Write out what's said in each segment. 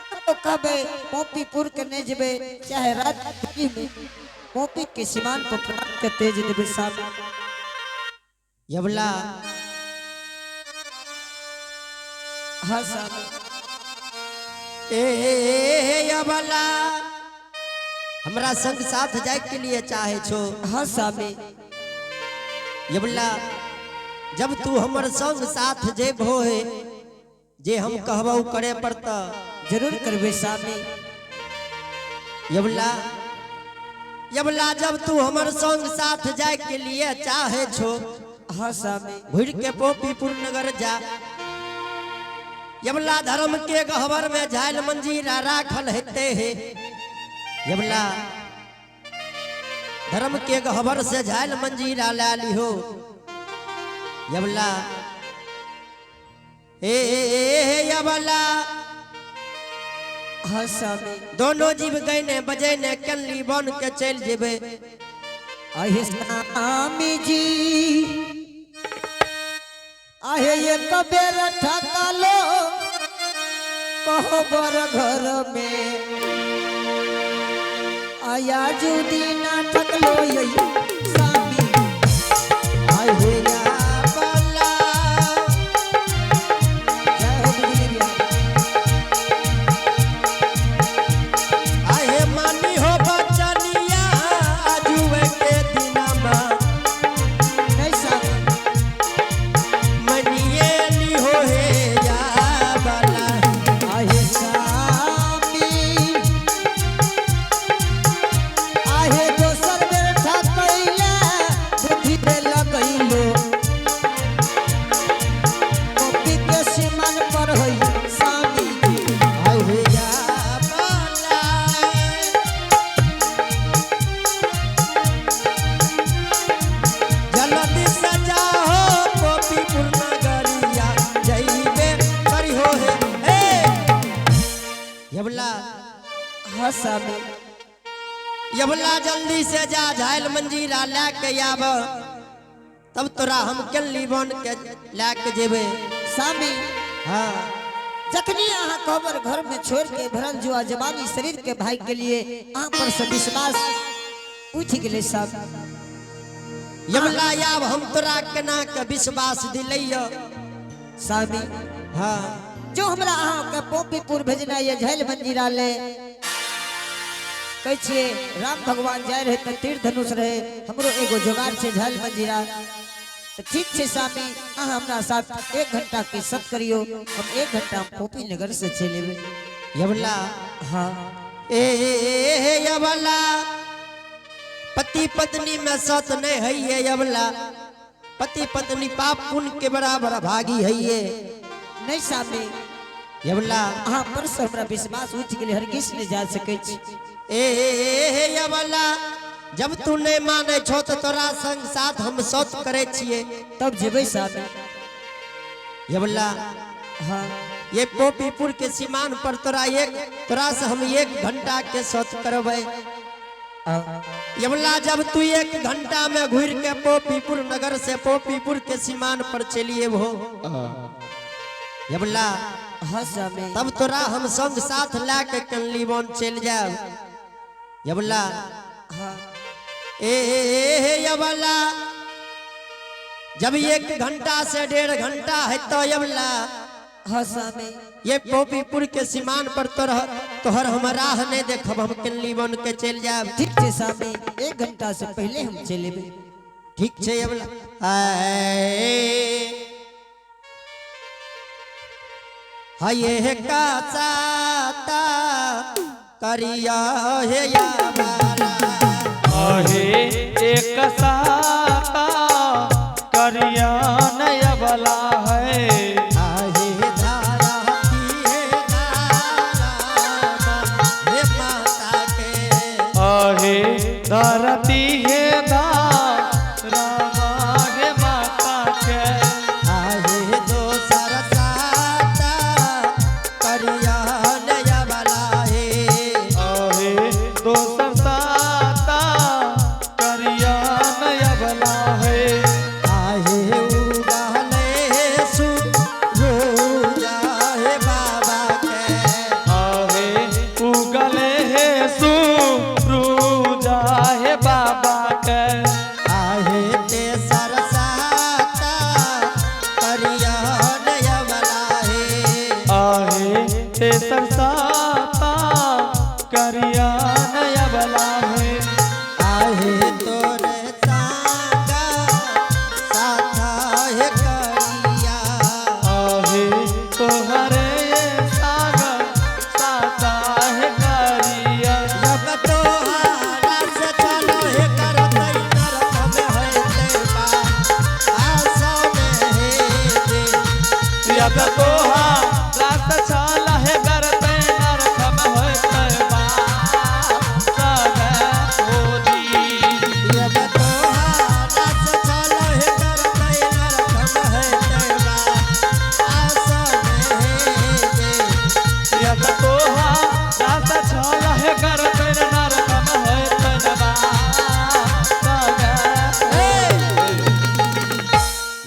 कतनो कहबे मोपीपुर के नहीं जेबे, चाहे रात में मोपी के सीमान पर प्राण के तेज देबे साहब। यवला। हाँ साहब। ए यवला, हमरा संग साथ जाए के लिए चाहे छो? हाँ स्वामी। यवला, जब तू हमर संग साथ जेबहो हे, जे हम कहबो करे पड़ता। जरूर करबे स्वामी। यवला, यवला, जब तू हमर संग साथ जाए के लिए चाहे छो, हाँ स्वामी। घुर के पोपीपुर नगर जा। यवला, धर्म के गहबर में झाल मंजीरा राखल हेते हे। यवला, धर्म के गहबर से झाल मंजीरा ला लिहो। यवला, ए यवला। हाँ स्वामी। दोनों जीव गए ने बजे ने कल्ली बन के चल जेबे। आहे स्वामी जी, आहे ये कबेर ठकलो कहबर घर में, आया जुदीना ठकलो यही स्वामी। आहे यवला। जय हो बिजली बिहारी। आहे मानी हो बचनिया आजुए के दिनमा। नहीं स्वामी। मनिए ली हो हे या बला। आहे स्वामी, आहे दोसर बेर ठकैले बुद्धि पे लगैलो, कॉपी के सीमान पर होई स्वामी जी। आहे या बला। जल्दी सजा हो गोपीपुर नगरिया जइबे करी हो हे ए यवला। हाँ स्वामी। यवला, जल्दी से जा, झायल मंजीरा ला के आब, तब तोरा हम कल्ली बन के ला के जेबे। स्वामी। हाँ। जखनी अहाँ कबर घर में छोड़ के भरल जुआ जवानी शरीर के भाई के लिए अहाँ पर से विश्वास उठ गेले सब। यवला, आब हम तोरा केना के विश्वास दिलैया? स्वामी। हाँ। जो हमरा अहाँ के पोपीपुर भेजना ये झैल मंजीरा ले, कहै छियै राम भगवान जाय रहे तऽ तीर धनुष रहे, हमरो एगो जोगार छै झैल मंजीरा। तऽ ठीक छै स्वामी, अहाँ हमरा साथ 1 घंटा के सत करियो, हम 1 घंटा में पोपी नगर से चलि एबै। यवला। हाँ। ए यवला, पति पत्नी में सत नहीं है ये। यवला, पति पत्नी पाप पुण्य के बराबर भागी है ये। नहीं स्वामी। यवला। अहाँ पर से हमरा विश्वास उठि गेलै, हरगिज नहि जा सकै छी। ए यवला, जब तू नहीं माने छो तो तोरा संग साथ हम सत करे छिए। तब जेबै स्वामी। यवला। हाँ। ये पोपीपुर के सीमान पर तोरा एक तोरा से हम 1 घंटा के सत करबै। यवला, जब तू 1 घंटा में घुर के पोपीपुर नगर से पोपीपुर के सीमान पर चलिए हो यवला, हाँ स्वामी। तब तोरा हम संग साथ ला के कनली वन चल जाब यवला। हाँ। ए यवला, जब 1 घंटा से 1.5 घंटा है तो यवला, हाँ स्वामी। ये पोपीपुर के सीमान पर तोहर तोहर हम राह नहीं देखब, हम कनली वन के चल जाब। ठीक छै स्वामी, 1 घंटा से पहले हम चलि एबै। ठीक छै यवला। आए हाय का साता करिया हे यवला। आहे एक साता करिया नयबला है। आहे धारा हे धारा हे माता के। आहे धरती हे रामा हे माता के। आहे दोसर साता करिया नयवला हे। आहे दोसर साता करिया नयबला। तेसर साता करिया नया बला है। आहे तोरे सागा साथा हे करिया। आहे तोहरे सागा साता है करिया। जब तोहारा से चलो हे करतई नरक में होते बा आसो में हे दे। यद तोहा रात छाल है करते नरक में होते बा सदा होजी। जब तोहारा से चलो हे करतई नरक में होते बा आसो में हे दे। यद तोहा रात छाल है करते नरक में होते बा सदा।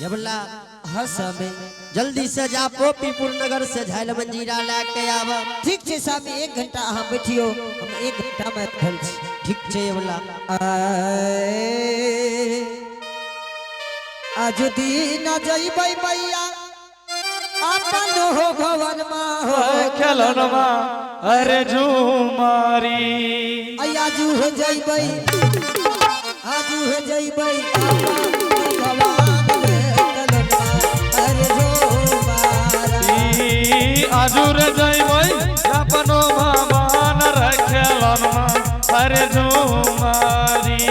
यबला हाँ स्वामी। जल्दी से जा पोपीपुर नगर से झाल मंजीरा लेके आव। ठीक छै स्वामी, 1 घंटा अहाँ बैठियो, हम 1 घंटा में आबि रहल छी। ठीक छै यबला। आए, आज दिन जइबै मैया अपन हो भवन मा हो। खेलनमा अरे झूमारी। आजू हो जइबै, आजू हो जइबै अपन भगवान रे कलमा अरे जो मारा। आजुर जइबै अपनो भगवान रे खेलनमा अरे झूमारी।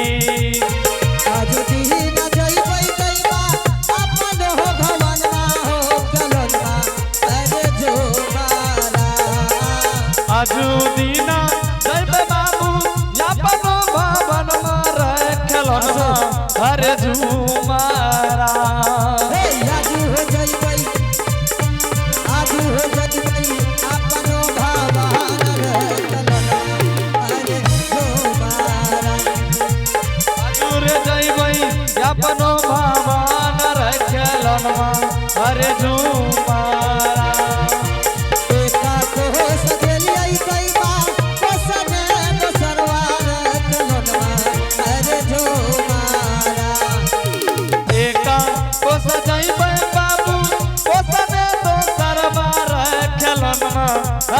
आजू दिन जइबै दैवा अपन हो भवन मा हो कलमा अरे जो मारा। आजू दीना जइबै बाबू अपनो भवन रे खेलनमा अरे झूमारा। हे आजू हो जइबै, आजू हो जइबै अपनो भगवान रे कलमा अरे जो मारा। आजुर जइबै अपनो भवन रे खेलनमा अरे झूमारा। एका को सजेलियै दैवा कोसने दोसरवा रे कलमा अरे जो मारा। एका कोस जइबै बाबू कोसने दोसर बार खेलनमा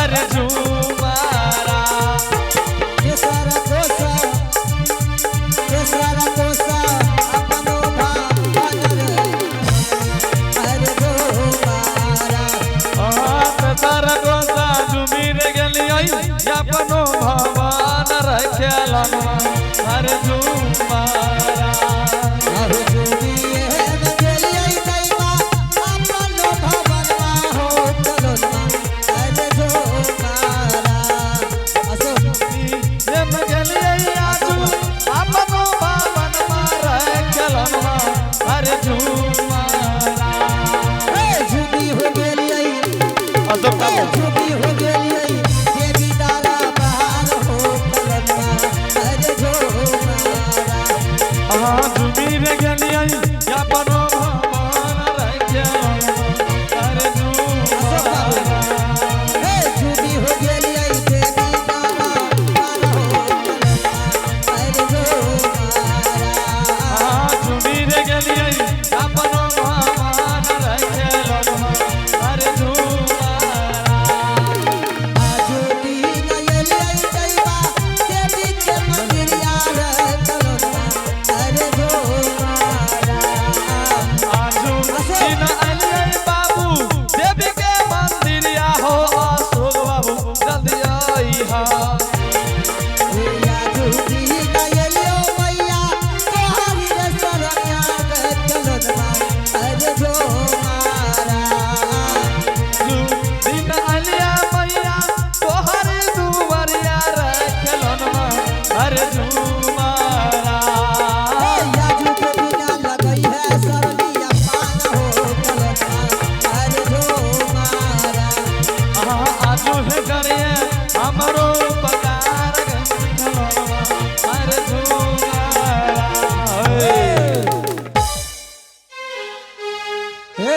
अरे झूमारा। केसर कोसा, केसर कोसा अपनो भगवान रे अरे जो मारा। हाथ तर गोसा झुमिर गेलियै अपनो भगवान रे खेलनमा अरे झूमारा। अहो झूमिए गेलियै दैवा अपनो भवनमा हो कलनमा अरे जो मारा। असो एम गेलियै आजू अपनो भवन रे खेलनमा अरे झूमारा। हे झूमी हो गेलियै, अशोक हे बाबू। झूमी हो गेलियै देवी तारा बहार हो कलनमा अरे जो मारा। अहाँ झुमिर गेलियै अपनो भगवान रे खेलनमा अरे झूमारा। हे झूमी हो गेलियै देवी तारा बहार हो कलनमा अरे जो मारा। अहाँ झुमिर गेलियै अपनो भगवान रे खेलनमा अरे झूमारा। आजू दिन एलियै दैवा देवी के मंदिरिया रे कलनमा अरे जो मारा। आजू दिन एलियै बाबू देवी के मंदिरिया हो अशोक बाबू जल्दी अइहा। आजू दिन एलियो मैया तोहारी रे शरणिया रे कलनमा अरे जो मारा। आजू दिन एलियै मैया तोहर दुआरिया रे खेलनमा अरे झूमारा। हे आजू के बिना लगई है सरनिया पान हो कलनमा अरे जो मारा। अहाँ आजू हे करिए हमरो उपकार खेलनमा अरे झूमारा। हे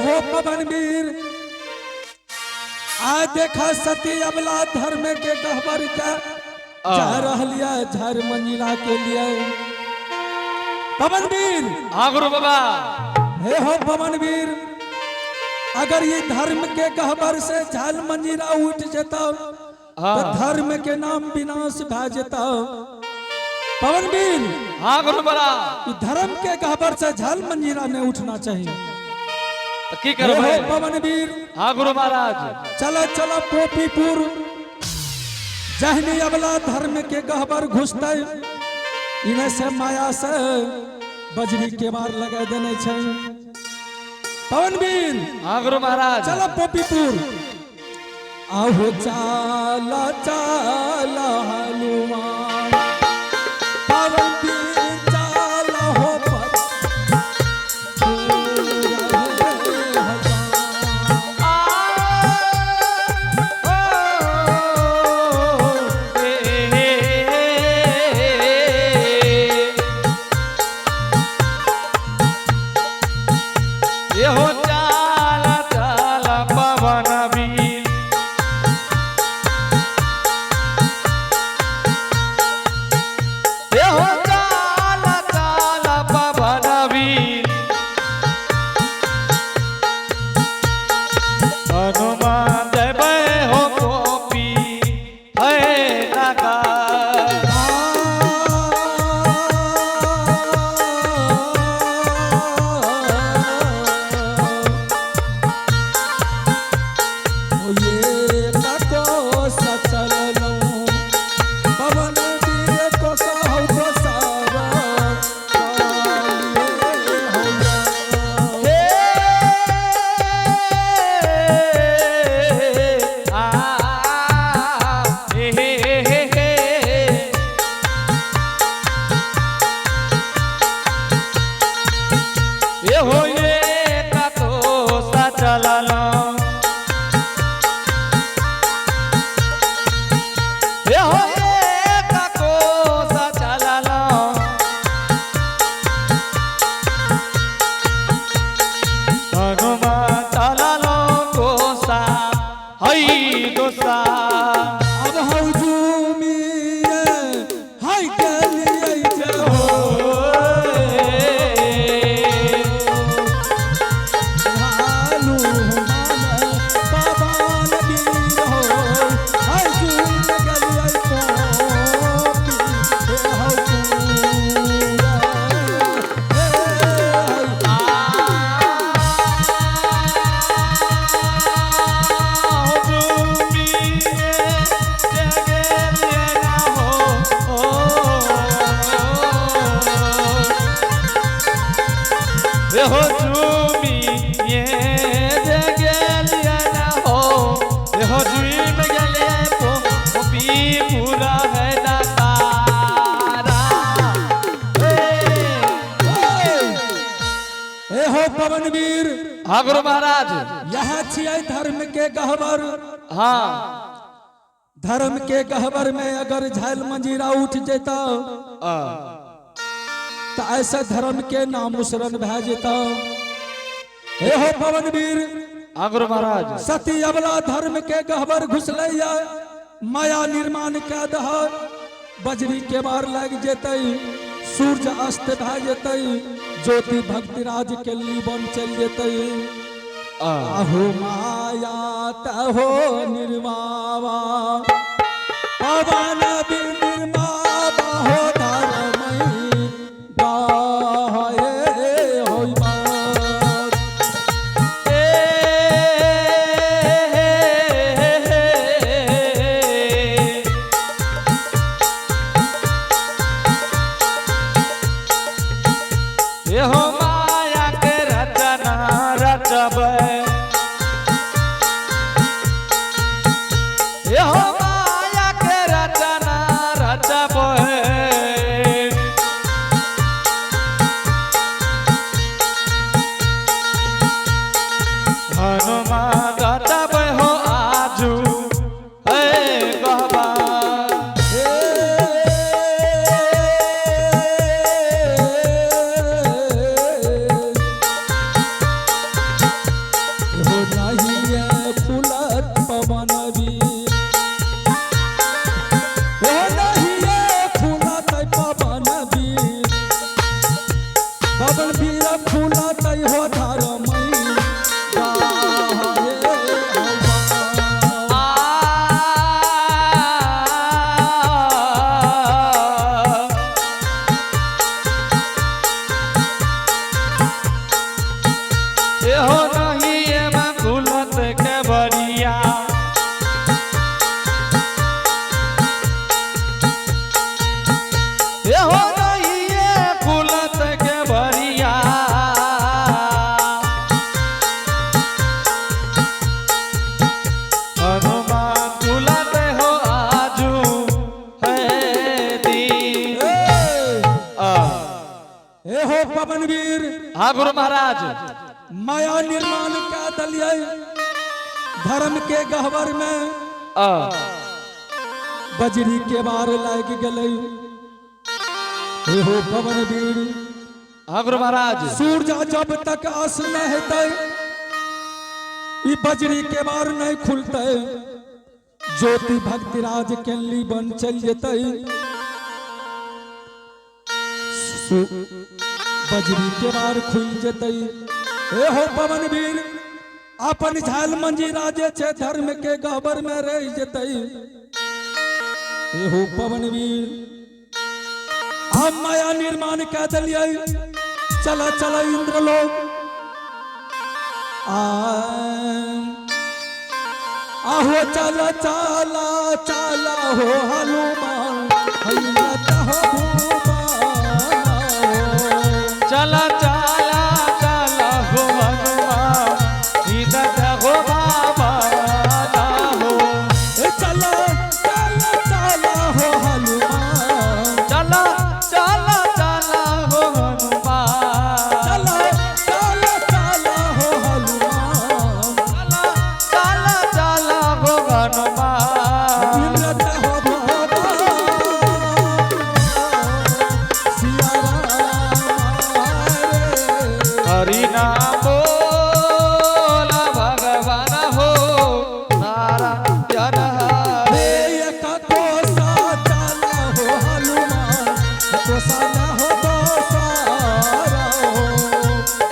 हो पवन वीर, आ देखा सती अबला धर्म के गहबर के जा रहलिया झर मंजिला के लिए। पवन वीर। हाँ गुरु बाबा। हे हो पवन वीर, अगर ये धर्म के गहबर से झाल मंजीरा उठ जेता तो धर्म के नाम विनाश भा जेता। पवन वीर, हाँ गुरु महाराज। ई धर्म के गहबर से झाल मंजीरा नहीं उठना चाहिए। तो की हे करबै? हो पवन वीर। हाँ गुरु महाराज। चला चला पोपीपुर, जहनी अबला धर्म के गहबर घुसते इन्हें से माया से बजरी के मार लगा देने छै। पवन वीर। हाँ गुरु महाराज। चलो पोपीपुर, आहो चाला चाला हनुमान, पवन वीर चाला हो पर। हो चाला चाला पवन वीर, हो चाला चाला पवन वीर, हनुमान जय हो गोपी है नागा। हे आ हे हे हे हे ये हो ये का तो सा चललो, ये हो ये का को सा चललो, हनुमान चललो गोसा हई गोसा। अब हौजूमिए हाय के लिए जे हो भालू मान पवन वीर हो हाय चून गलिए पोपी हे हौ पूरा हे हाय। हो झूमी ये गेलिए ना हो, हो झूम गेलिए पो पी पूरा है ना तारा। हे हो पवन वीर। हाँ गुरु महाराज। यहाँ छियै धर्म के गहबर। हाँ। धर्म के गहबर में अगर झाल मंजीरा उठ जेता तो ऐसे धर्म के नाम उसरन भै जेता। हे हो पवन वीर। हाँ गुरु महाराज। सती अबला धर्म के गहबर घुसलैया, माया निर्माण कै दह, बजरी के बार लग जेतै, सूर्य अस्त भै जेतै, ज्योति भक्ति राज के लीबन चल जेतै। आहो माया तहो निर्मावा, पवन निर्मावा हो धर्मई गाहे होई बात। हो माया के रचना रचबै, हो। पवनवीर। हाँ गुरु महाराज। माया निर्माण कै दलियै धर्म के गहवर में। बजरी के बार लाग गेलै। हे हो पवनवीर। हाँ गुरु महाराज। सूरज जब तक अस न हेतै, ई बजरी के बार नहीं खुलतै, ज्योति भक्ति राज केली बन चल जेतै। बजरी के बार खुल जेतै। हे हो पवनवीर, अपन झाल मंजीरा जे छै धर्म के गहबर में रह जेतै। हे हो पवनवीर, हम माया निर्माण कै दलियै। चला चला इंद्रलोक। आहो चला चला चला हो हनुमान, हैया हो भूमान। चला चला चला हो हनुमान, इधर हो बाबा ना हो। ए चला चला चला हो हनुमान, चला चला चला हो हनुमान, चला चला चला हो हनुमान, चला चला चला हो हनुमान। इंद्र हो बाबा सिया राम रे। हरि नाम बोल भगवान हो नारायण हरे। एक कोसा चला हो हनुमान, कोसा न हो दोसारा हो।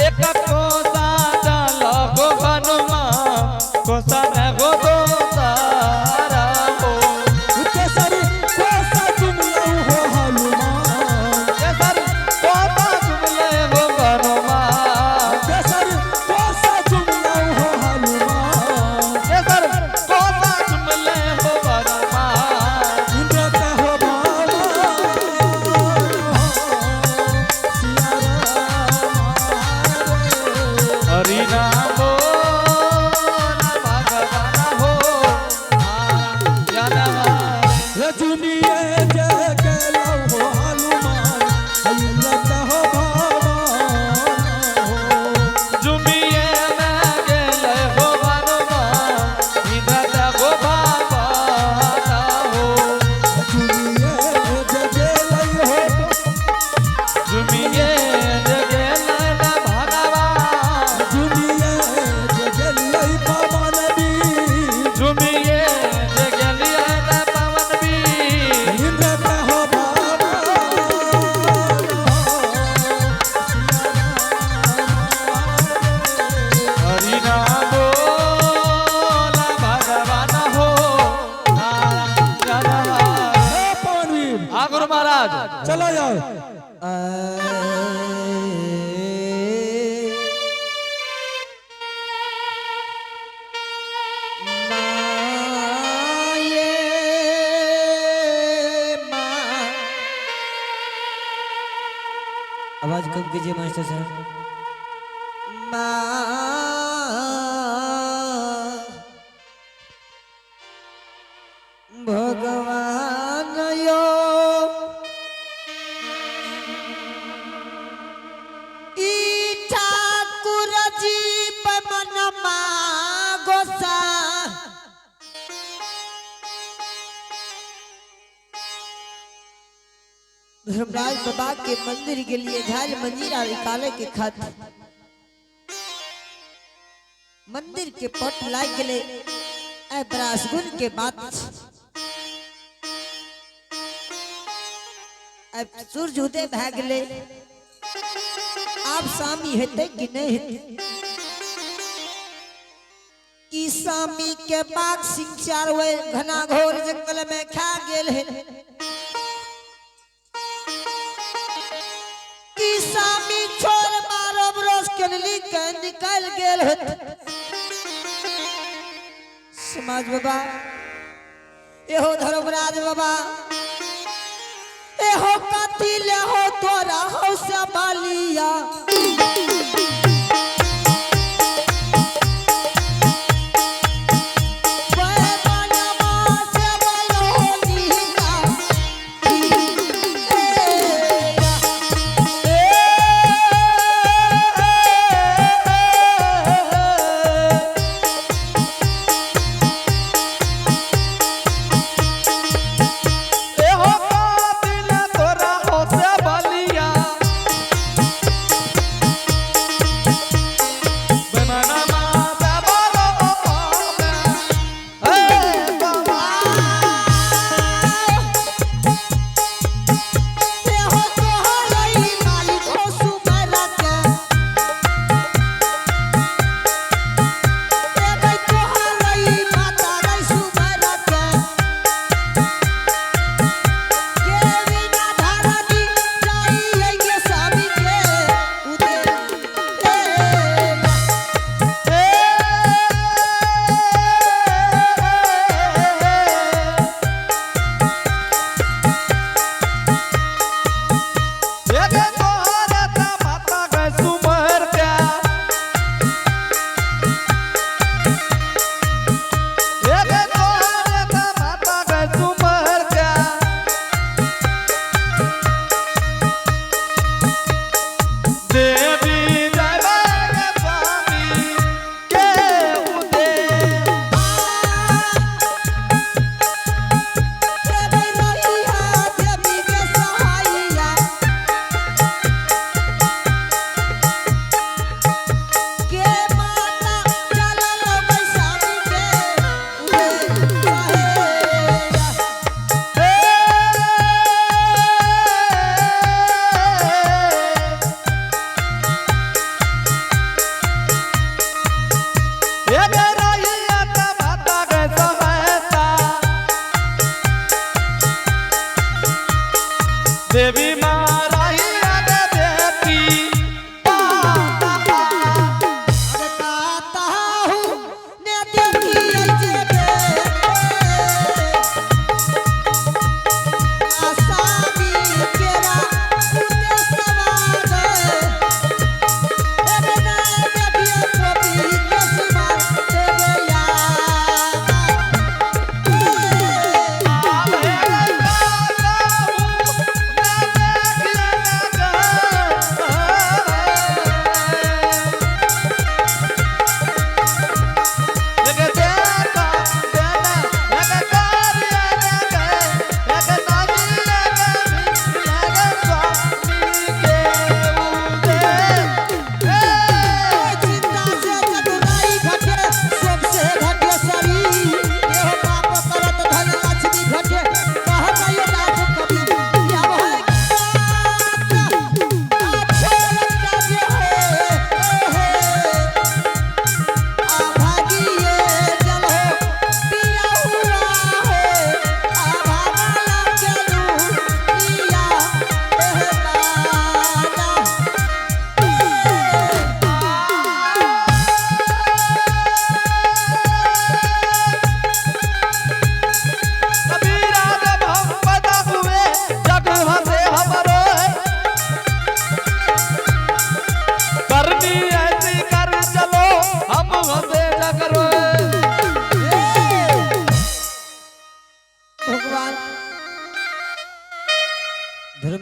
एक कोसा चला हो हनुमान, कोसा न हो दोसारा हो। केसरी कोसा जुमलौ हो हनुमान, केसर कोसा जुमले हो हनुमान, केसरी कोसा जुमलौ हो हनुमान, केसर कोसा जुमले हो हनुमान। इंद्र हो बाबा सिया राम रे। हरि नाम बोल भगवान हो नारायण हरे। हे जुनिए जय केलौ हो हनुमान, इंद्र हो भगवान हो। जुमिए में गेले हो हनुमान, इधर हो बाबा ना हो। जुनिए जय केलौ हो, जुमिए गेले न भगवान, जुनिए जय केलौ पवन वीर, जुमिए गेलिए न पवन वीर। इंद्र हो बाबा हरि नाम बोल भगवान हो नारायण हरे। हे पवनवीर। हाँ गुरु महाराज। चला जाओ। आवाज कम कीजिए मास्टर साहब। माँ भगवान यो ई ठाकुर जी मन गोसा धर्मराज बाबा के मंदिर के लिए झाल मंजीरा निकाले के खातिर मंदिर के पट लाग गेले। ए बरासगुन के बात छै। अब सूर्य उदय भए गेले, आब सामी हेतै कि नहीं हेतै? कि सामी के बाघ सिंह चार वे घना घोर जंगल में खा गेल है? कि सामी छोड़ 12 बरस के ली के निकल गेल है? समाज बाबा, एहो धर्मराज बाबा, एहो कथी ले हो तोरा हो संभालिया। वह बनवा से बलोनिया, ए, ए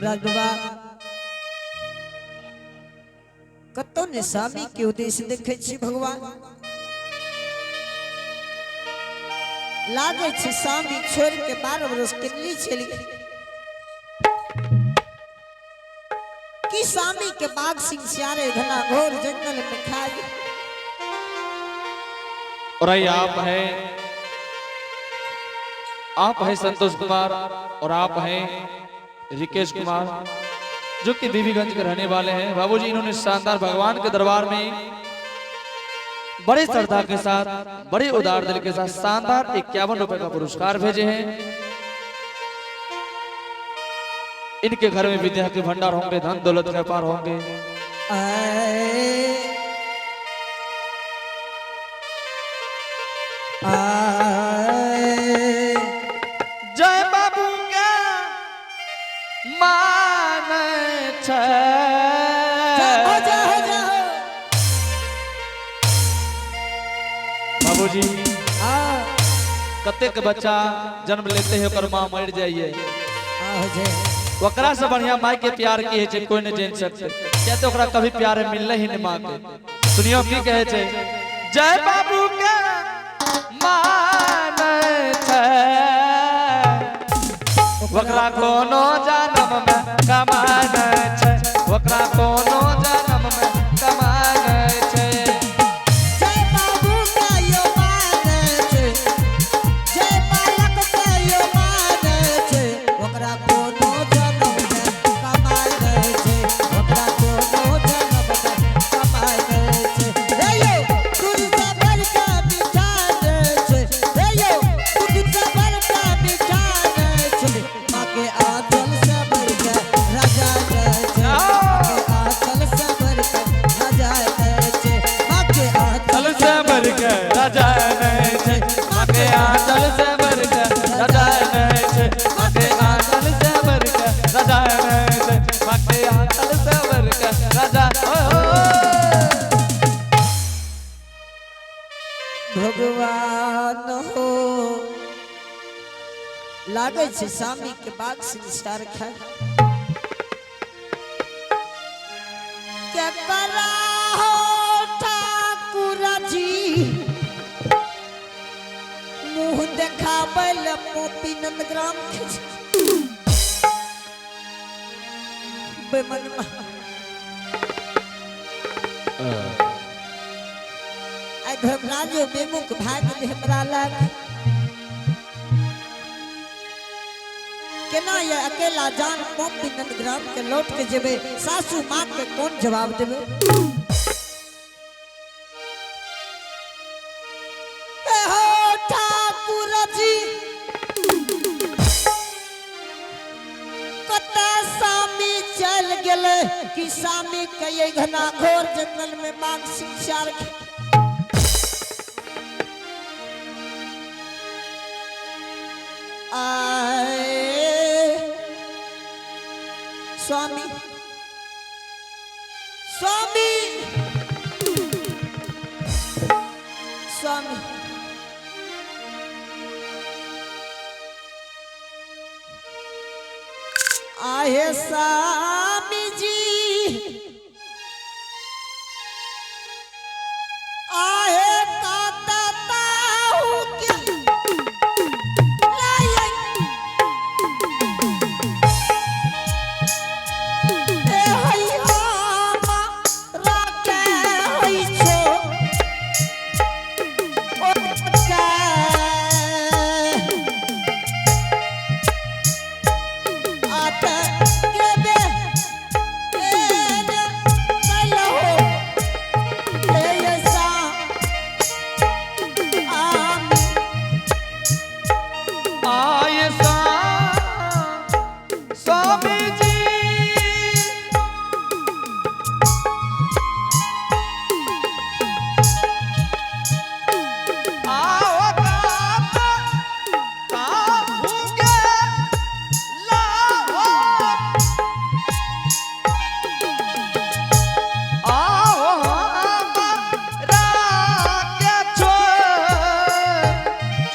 धर्मराज बाबा कतौ ने स्वामी के उद्देश्य देखे छी भगवान। लागे छै स्वामी छोड़ के 12 बरस किनली चली गेली। कि स्वामी के बाघ सिंह सियारे घना घोर जंगल में खा गए। और आई आप हैं संतोष कुमार और आप हैं रिकेश कुमार, जो कि बीबीगंज के रहने वाले हैं। बाबूजी इन्होंने शानदार भगवान के दरबार में बड़े श्रद्धा के साथ, बड़े उदार दिल के साथ शानदार 51 रुपए का पुरस्कार भेजे हैं। इनके घर में विद्या के भंडार होंगे, धन दौलत के व्यापार होंगे। आए आए जय बाबू के मान जय हो, जय हो, जय हो। बाबूजी हाँ, कतेक बच्चा जन्म लेते हैं ओकर माँ मर जाइए, हाँ हो जय। ओकरा से बढ़िया माई के प्यार की है छै कोई नहीं जान सकते। क्या तो ओकरा कभी प्यार मिलले ही नहीं माँ के। सुनियो की कहे छै, जय बाबू के मान छै, ओकरा कोनो जन्म में कमान छै, ओकरा कोनो जन्म में कमान छै। जय बाबू का यो मान छै, जय बालक का यो मान छै, ओकरा कोनो जन्म में कमाय छै, ओकरा कोनो जन्म में कमाय छै। हे यो दूध से भर के मिठान छै, हे यो दूध से भर के मिठान छै, माँ के आंचल से भर के राजा छै, माँ के आंचल से भर के राजा छै, माँ के आंचल चल से भर के राजा नहीं छै, माँ के आंचल से भर के राजा नहीं छै, माँ के आंचल से भर के राजा नहीं छै, माँ के आंचल से भर के राजा। ओ, ओ, भगवान हो। लागे छै स्वामी के बाग संसार खाय के करा हो ठाकुर जी मुंह देखाबै ले मोपी नंदग्राम के छै। बेमनमा आइ धर्मराजो बेमुख भए गेलै हमरा लग। केना ये अकेला जान मोपी नंदग्राम के लौट के जेबै, सासू माँ के कौन जवाब देबै? ए हो ठाकुर जी कतऽ सामी चल गेलै कि सामी के ये घना घोर जंगल में बाघ सिंह के आए। स्वामी स्वामी स्वामी आहे स्वामी जी आहे काता ताहू की लायन ए हई आमा राखे हई छो ओ के आत के बे ए कलो ए यसा आम आय सा स्वामी जी आओ काता ताहू के लाहो, आओ हमरा के छोड़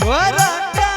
छोड़ के।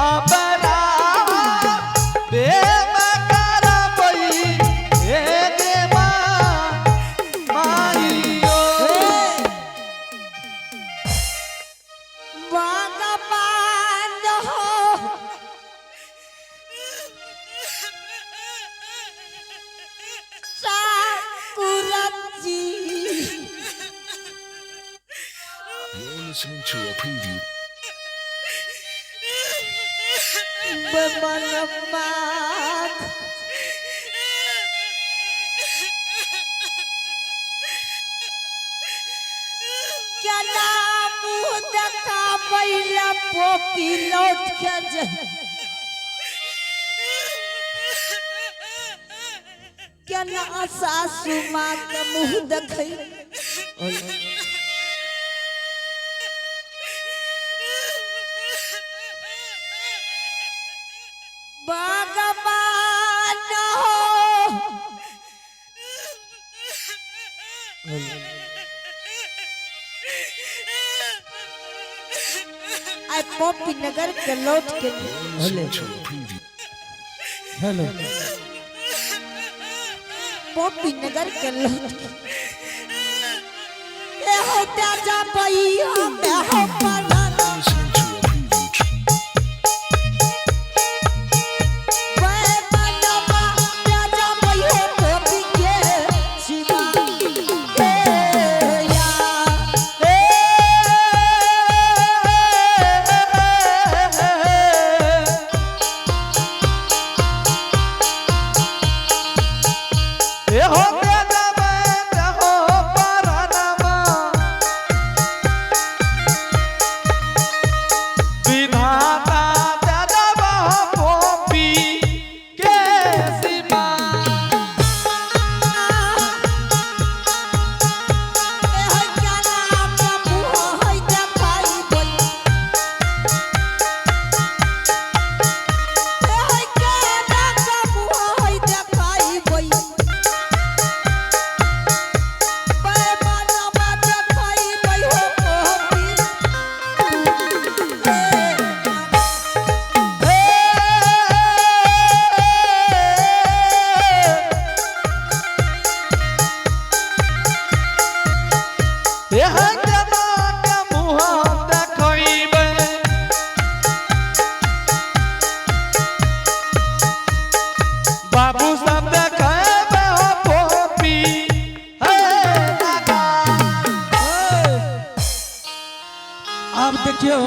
हमरा प्रेम करबई हे गे माइयो। भगवान हो ठाकुर ji. You're listening to a preview. मनमाग क्या नाम देखा बैला पोपी लौट के जे क्या ना सासू माँ के मुंह देखै। भगवान हो आइ पॉपी नगर के लौट के Listening to a preview. Hello. Poppy नगर के लौट के ए हो राजा पई हम हो Parana. Listening to a preview. वे मनवा राजा पई हो पॉपी के शिवा ए या। ए हो प्रेम हो परनमा विधाता जदब पोपी के सीमा। ए हो क्या नाम मुँह होय देखाई बोल। ए हो क्या नाम मुँह होय देखाई बोल। बे मनवा देखाई बोल हो पॉपी। ए एह जना के मुँह देखैबै बाबू सब देखैबै हो पोपी हे नागा। आब देखियो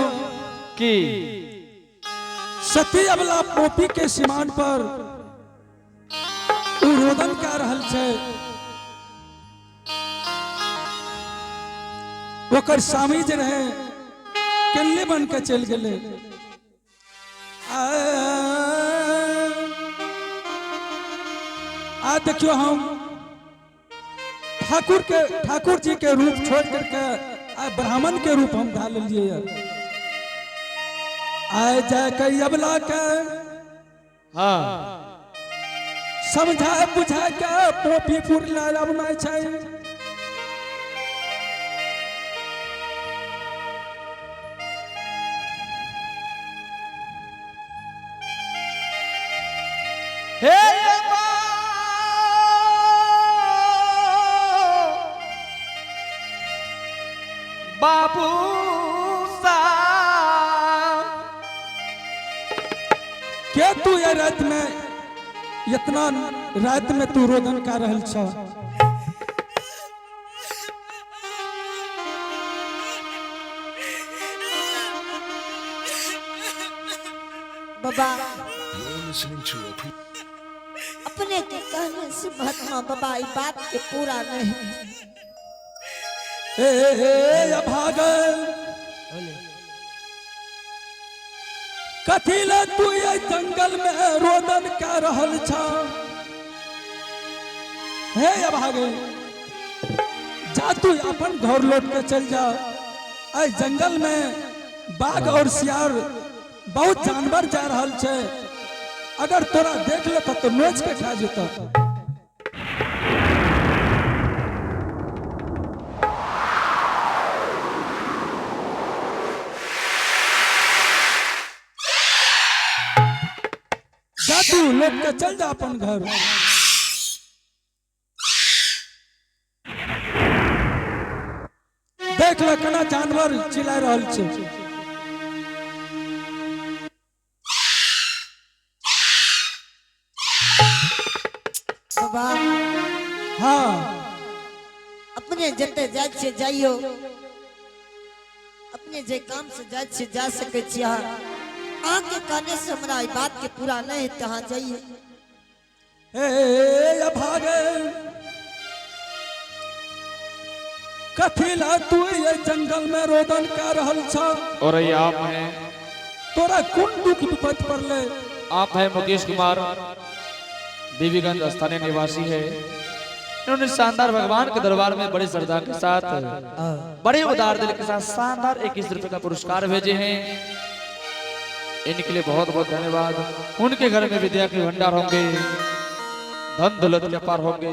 की सती अबला पोपी के सीमान पर उ रोदन कए रहल छै। ओकर स्वामी जे रहे केले बन के चलि गेलै। आ देखियो हम ठाकुर के ठाकुर जी के रूप छोड़ करके आ ब्राह्मण के रूप हम ढाल लेलिए। आए जाय के अबला के हाँ समझाए बुझाए के पोपी पुरला अबना छै। हे बाबू साहब के तू ये रात में इतना रात में तू रोदन का रहल छ? बाबा You're listening to a pre- अपने के कहने से महात्मा बाबा ई बात के पूरा नहीं। ए ए अभागल कथी ले तू ये जंगल में रोदन का रहल छ? हे अभागल जा तू अपन घर लौट के चल जा। ऐ जंगल में बाघ और सियार बहुत जानवर जा रहल छै, अगर तोरा देख लेता तो नोच के खा जेता। तू लोग के चल जा अपन घर। देख ले केना जानवर चिल्ला रहल छै। बाबा। हाँ। अपने जते जाइ छियै जाइयो, अपने जे काम से जाइ छियै जा सकै छी। अहाँके कहने से हमरा ई बात के पूरा नहीं हेतै, अहाँ जाइए। ए अभागे, कथी ला तू ये जंगल में रोदन कर रहल छ? और ये आप हैं तोरा कोन दुख विपत पड़ले? आप हैं मुकेश कुमार, बीबीगंज स्थानीय निवासी है। इन्होंने शानदार भगवान के दरबार में बड़े श्रद्धा के साथ, बड़े उदार दिल के साथ शानदार 21 रुपए का पुरस्कार भेजे हैं। इनके लिए बहुत बहुत धन्यवाद। उनके घर में विद्या के भंडार होंगे, धन दौलत के पार होंगे।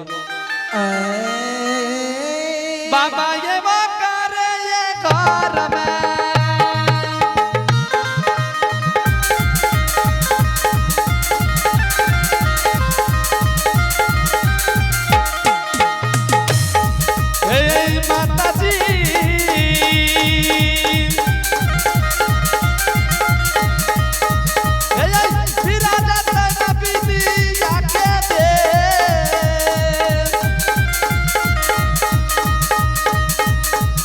बाबा ये वो करे ये घर में हे माता जी, हे विराजत बीबी आके दे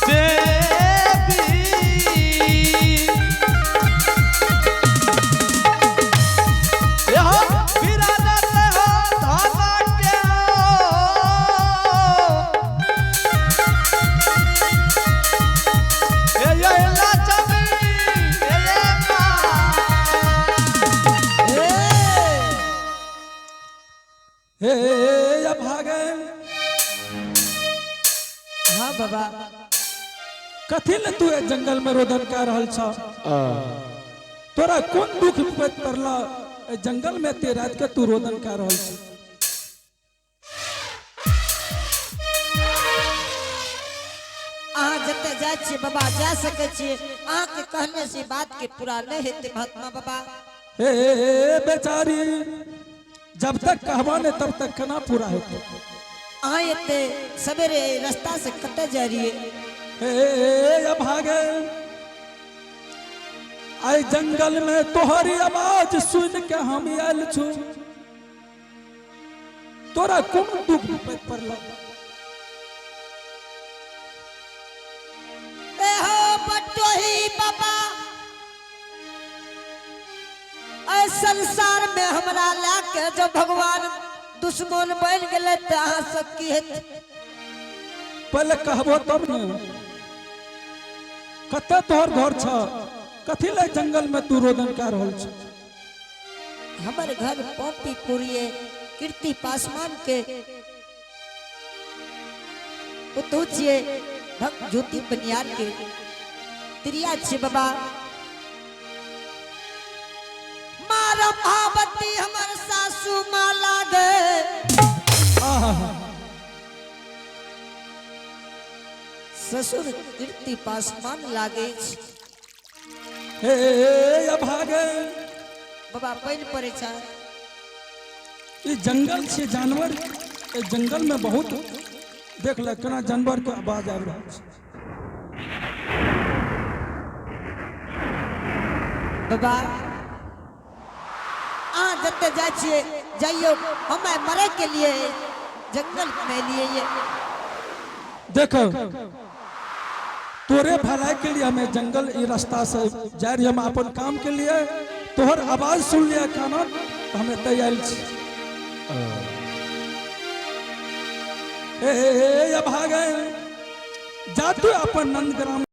देवी यहो विराजत हो धन के ए ये लक्ष्मी ए माँ। हे अभागे। हाँ बाबा। कथी ले तू ये जंगल में रोदन कर रहल छ? तोरा कोन दुख विपत पड़ला ए जंगल में ते रात के तू रोदन कर रहल छ? अहाँ जते जाइ छियै बाबा जा सकै छियै, अहाँके कहने से बात के पूरा नहीं हेतै महात्मा बाबा। हे बेचारी, जब तक कहबा नहीं तब तक केना पूरा हेतै? अहाँ एते सवेरे रास्ता से कतऽ जाइ रहियै? हे अभागे, आई जंगल में तोहरी आवाज सुन के हम आयल छु। तोरा कोन दुख विपत पड़ल? ए हो बटोही बाबा, ऐ संसार में हमरा लाके जो भगवान दुश्मन बन गेलै तऽ अहाँ सब की हेतै? पहले कहबो तब ने। कतऽ तोहर घर छ? कथी ले जंगल में तू रोदन कर रहल छ? हमर घर पम्पीपुर कीर्ति पासवान के पुतहु छियै, भक्त ज्योति बनियार के त्रिया छियै बाबा। मारा भावती हमर सासू माँ लागे। आहा। ससुर कीर्ति पासवान लागे छै। हे अभागे। बाबा, पानि पड़ै छै। ई जंगल छै, जानवर ए जंगल में बहुत, देख ले केना जानवर के आवाज आबि रहल छै। बाबा, अहाँ जते जाइ छियै जाइयो, हम मरे के लिए जंगल में लिए ये। देखो, तोरे भलाई के लिए हमें जंगल ई रास्ता से जा रही, हम अपन काम के लिए। तोहर आवाज सुन लिया कानत तो हम एतऽ आयल छी। ए अभागे, जा तू अपन नंदग्राम।